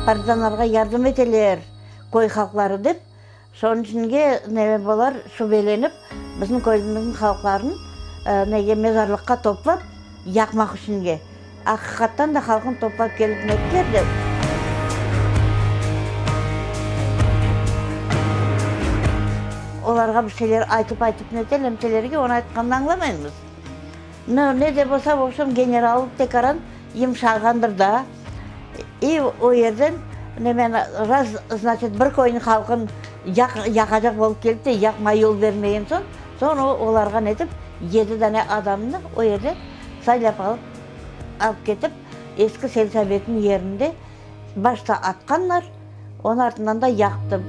Partizanlarğa yardım eteler köy halqları dep, şonıñ içinge neme bolar şübelenip, bizim köyümizniñ halqların nege mezarlıqqa toplap yaqmaq içünge. Aqiqattan da halqnı toplap kelip nettiler de. Olarğa bir şeyler aytıp-aytıp neteler, nemselerge onı aytqanını añlamaymız. No, ne de bolsa, vobşem, general tekaran yımşağandır da. İ o yerden nemeni, raz, znaçit, bir köyniñ halqın yaq, yaqacaq bolıp kelip de, yaqmay yol bermegen soñ, soñ o olarğa netip, yedi dane adamnı o yerden saylap alıp, alıp ketip, eski selsovetniñ yerinde başta atqanlar, onıñ artından da yaqtı.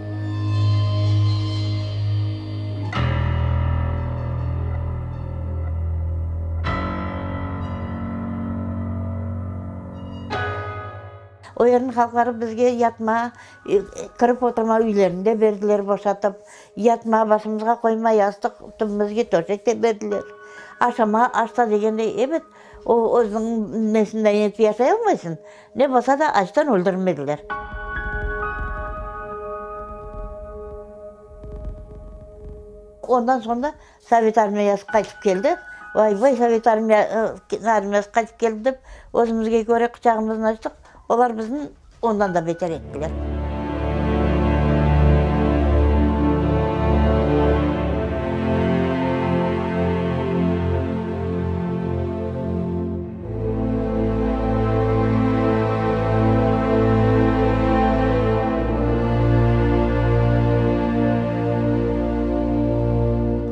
O yerniñ halqları bizge yatma, kirip oturma üylerini de berdiler boşatıp, yatma, başımızğa qoyma yastıq, tübümizge töşek de berdiler. Aşama, aşta degende, ebet, o özüniñ nesinden etip yaşay almaysıñ. Ne bolsa da, açtan öldürmediler. Ondan soñ da Sovet armiyası qaytıp keldi. Vay-vay, Sovet armiyası qaytıp keldi dep, özümizge köre quçağımıznı açtıq. Olar bizni ondan da beter ettiler.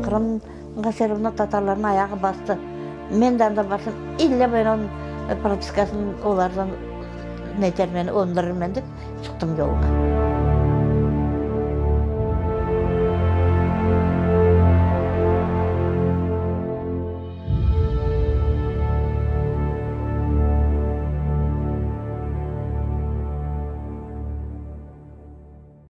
Qırımğa serumda tatarlarnıñ ayağı bastı. Men de anda barsam, ille men onıñ propiskasını olardan netermen, öndürirmen dep çıqtım yolğa.